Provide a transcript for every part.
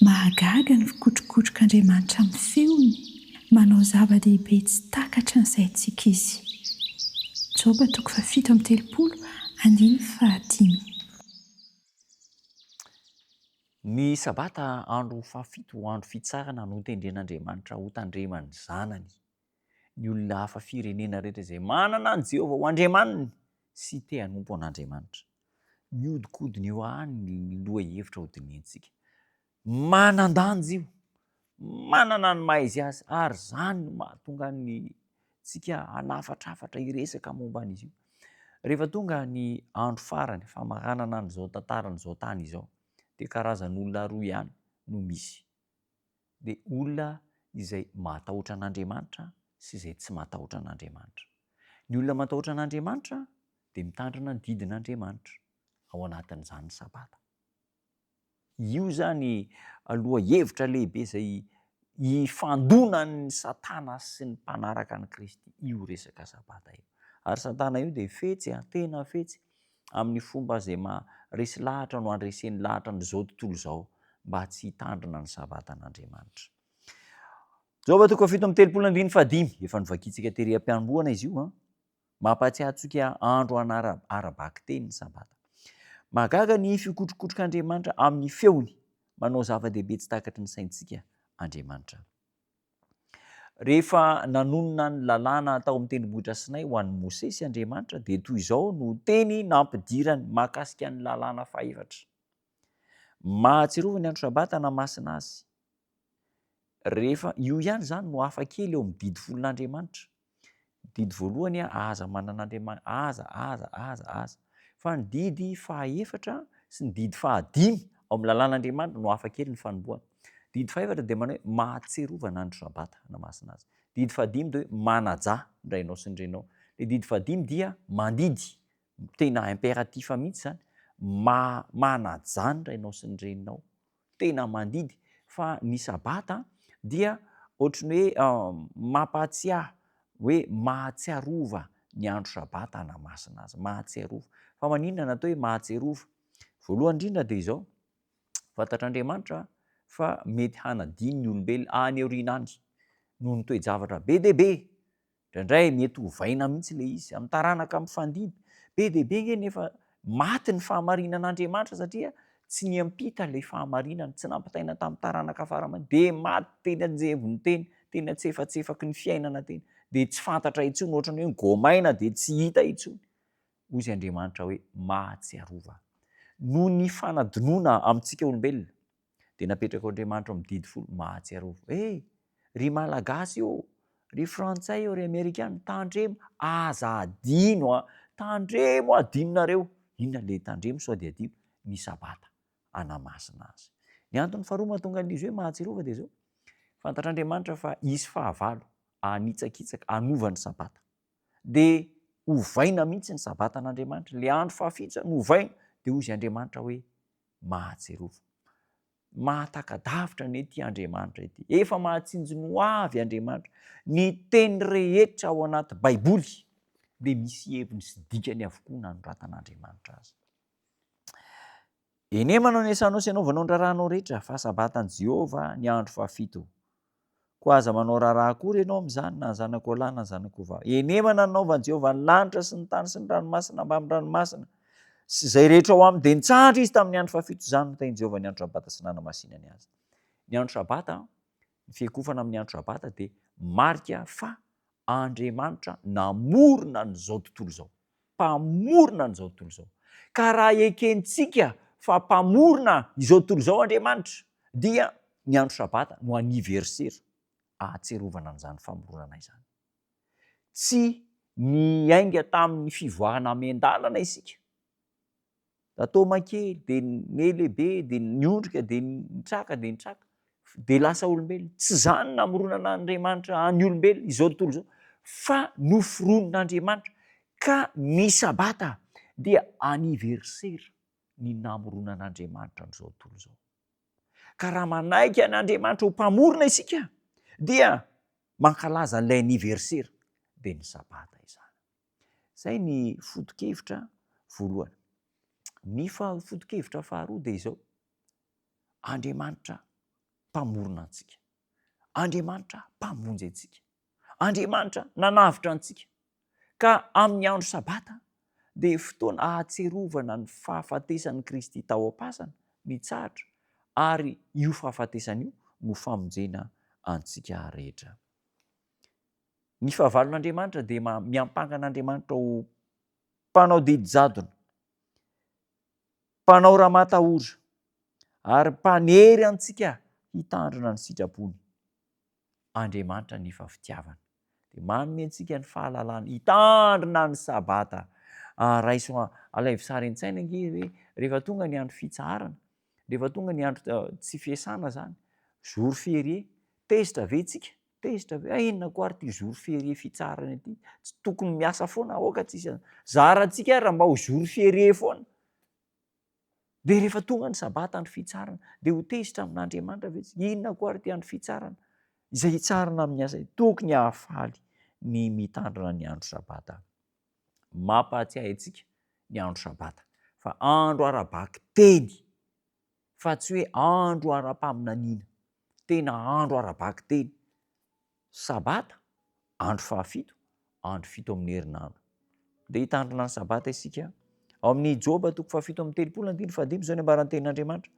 Mahagaga ny fikotrokotrok'Andriamanitra amin'ny feony, manao zava-dehibe tsy takatry ny saintsika Izy. Joba toko fahafito amby telopolo andininy fahadimy. Ny Sabata andro fahafito ho andro fitsarana notendren'Andriamanitra hotandreman'ny zanany, ny olona hafa firenena rehetra izay manana an'i Jehovah ho Andriamaniny sy te hanompo an'Andriamanitra. Mihodinkodina eo ihany ny lohahevitra hodinihintsika. Manan-danja io, manana ny maha izy azy ary izany no mahatonga ny tsika hanafatrafatra hiresaka momba an'izy io. Rehefa tonga ny andro farany famaranana an'izao tantaran'izao tany izao dia karazan'olona roa ihany no misy. Dia olona izay matahotra an'Andriamanitra sy izay tsy matahotra an'Andriamanitra. Ny olona matahotra an'Andriamanitra dia mitandrina ny didin'Andriamanitra, ao anatin'izany ny Sabata. Io izany lohahevitra lehibe izay ifandonan'ny Satana sy ny mpanaraka an'i Kristy io resaka Sabata io. Ary Satana io dia fetsy an, tena fetsy, amin'ny fomba izay maha resy lahatra no andreseny lahatra an'izao tontolo izao mba tsy hitandrina ny Sabatan'Andriamanitra. Joba toko 37 andininy fahadimy, efa novakintsika tery am-piandohana izy io an. Mampahatsiahy antsika andro ara-bakiteny ny Sabata. Mahagaga ny fikotrokotrok'Andriamanitra amin'ny feony. Manao zava-dehibe tsy takatry ny saintsika Andriamanitra. Rehefa nanonona ny lalàna tao amin'ny tendrombohitra Sinay ho an'i Mosesy Andriamanitra, dia toy izao no teny nampidirany mahakasika ny lalàna fahefatra, Mahatsiarova ny andro Sabata hanamasina azy. Rehefa, io ihany izany no hafa kely eo amin'ny didy folon'Andriamanitra. Didy voalohany, aza manana andriamanitra, aza, aza, aza, aza. Fa ny didy fahaefatra sy ny didy fahadimy ao amin'ny lalàn'Andriamanitra no hafa kely ny fanombohana. Didy fahefatra dia manao hoe mahatserovana andro sabata hanamasina azy. Didy fahadimy dia hoe manajà ny rainao sy ny reninao. Ilay didy fahadimy dia mandidy, tena impératif mihitsy izany, ma- manajà ny rainao sy ny reninao. tena mandidy fa ny sabata dia ohatry ny hoe mampahatsiahy hoe mahatsiarova ny andro sabata hanamasina azy, mahatsiarova. Fa maninona no atao hoe mahatsiarova? Voalohany indrindra dia izao, fantatr'Andriamanitra fa mety hanadino ny olombelona any aoriana any noho ny toe-javatra be dia be Indraindray mety hovaina mihitsy ilay izy amin'ny taranaka mifandimby. Be dia be ange nefa maty ny fahamarinan'Andriamanitra satria tsy niampita ilay fahamarinana, tsy nampitaina tamin'ny taranaka fara aman-, dia maty teny an-jevony teny, teny an-tsefatsefaky ny fiainana teny, dia tsy fantatra intsony, ohatran'ny hoe gomaina dia tsy hita intsony. Hoy izy Andriamanitra hoe, Mahatsiarova. Noho ny fanadinoana amintsika olombelona, Dia napetrak'Andriamanitra ao amin'ny didy folo, mahatsiarova. Hey! Ry Malagasy ô! Ry Frantsay ô! Ry Amerikana, tandremo! Aza adino a! Tandremo adinonareo! Inona ilay tandremo sao dia adino? Ny Sabata hanamasina azy. Ny antony faharoa mahatonga an'izy hoe mahatsiarova dia izao, fantatr'Andriamanitra fa hisy fahavalo hanitsakitsaka, hanova ny Sabata. Dia hovaina mihitsy ny Sabatan'Andriamanitra. Ilay andro fahafito izany hovaina. Dia hoy izy Andriamanitra hoe, mahatsiarova. Mahataka-davitra anie ity Andriamanitra ity. Efa mahatsinjo ny ho avy Andriamanitra. Ny teny rehetra ao anaty Baiboly dia misy heviny sy dikany avokoa nanoratan'Andriamanitra azy. Ene manao ny asanao sy anaovanao ny raharahanao rehetra, fa Sabatan'i Jehovah ny andro fahafito. Koa aza manao raharaha akory ianao amin'izany, na ny zanakao lahy na ny zanakao vavy. Henemana ny nanaovan'i Jehovah ny lanitra sy ny tany sy ny ranomasina mbamin'ny ranomasina sy izay rehetra ao aminy. Dia nitsahatra izy tamin'ny andro fahafito. Izany no tahin'i Jehovah ny andro Sabata sy nanamasinany azy. Ny andro Sabata, ny fiekofana amin'ny andro Sabata dia marika fa Andriamanitra namorona an'izao tontolo izao. Mpamorona an'izao tontolo izao. Ka raha ekentsika fa Mpamorona izao tontolo izao Andriamanitra, dia ny andro Sabata no anniversaire ahatsiarovana an'izany famoronana izany. Tsy niainga tamin'ny fivoarana miandalana isika. Atoma kely, dia nihalehibe, dia niondrika, dia nitraka, dia nitraka, dia lasa olombelona. Tsy izany no namoronan'Andriamanitra an'ny olombelona, izao tontolo izao, fa noforonin'Andriamanitra. Ka ny Sabata dia anniversaire ny namoronan'Andriamanitra an'izao tontolo izao. Ka raha manaiky an'Andriamanitra ho mpamorona isika, dia mankalaza an'ilay anniversaire, dia ny Sabata izany. Izay ny foto-kevitra voalohany. Ny foto-kevitra faharoa dia izao, Andriamanitra. Mpamorona antsika. Andriamanitra Mpamonjy antsika. Andriamanitra nanavotra antsika. Ka amin'ny andro Sabata dia fotoana ahatsiarovana ny fahafatesan'i Kristy tao am-pasana, nitsahatra, ary io fahafatesana io no famonjena antsika rehetra. Ny fahavalon'Andriamanitra dia miampanga an'Andriamanitra ho mpanao didy jadona, mpanao ramatahora, ary mpanery antsika hitandrina ny sitrapony. Andriamanitra nefa fitiavana. Dia manome antsika ny fahalalana hitandrina ny Sabata. Ah, raiso alaivo sary an-tsaina ange hoe rehefa tonga ny andro fitsaharana, rehefa tonga ny andro eh, tsy fiasana zany, jour férié, tezitra ve tsika? Tezitra ve? Ah, inona koa ary ity jour férié fitsaharana ity? Tsy tokony miasa foana, aoka tsisy. Zarantsika ary raha mba ho jour férié foana. Dia rehefa tonga ny Sabata, andro fitsarana, dia ho tezitra amin'Andriamanitra ve isika? Inona koa ary ity andro fitsarana? Izay hitsarana amin'ny asa, tokony hahafaly ny mitandrina ny andro Sabata. Mampahatsiahy antsika ny andro Sabata fa andro ara-bakiteny, fa tsy hoe andro ara-paminaniana. Tena andro ara-bakiteny. Sabata, andro fahafito, andro fito amin'ny herinandro. Dia hitandrina ny Sabata isika. Ao amin'ny Joba toko fahafito amby telopolo andininy fahadimy izao ny ambaran'ny tenin'Andriamanitra.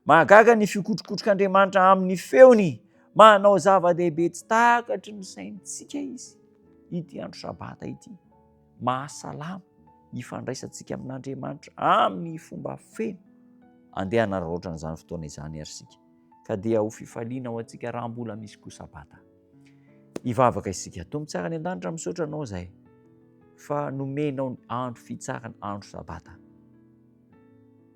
Mahagaga ny fikotrokotrok'Andriamanitra amin'ny feony, manao zava-dehibe tsy takatry ny saintsika izy. Ity andro Sabata ity, mahasalama ifandraisantsika amin'Andriamanitra amin'ny fomba feno. Andeha hanararaotra an'izany fotoana izany ary isika. Ka dia ho fifaliana ho antsika raha mbola misy koa Sabata. Hivavaka isika. Tompo tsara any an-danitra, misaotra Anao izahay fa nomenao ny andro fitsarana, andro Sabata.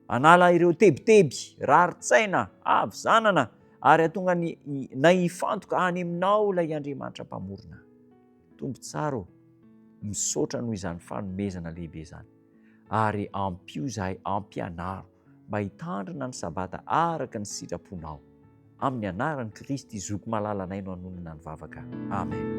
Hanala ireo tebiteby, rarin-tsaina, havizanana ary hahatonga ny nay hifantoka any Aminao ilay Andriamanitra Mpamorona. Tompo tsara ô, misaotra noho izany fanomezana lehibe izany ary ampio izahay ampianaro mba hitandrina ny Sabata araka ny sitraponao. Amin'ny anaran'i Kristy Zoky malalanay no anonona ny vavaka. Amen.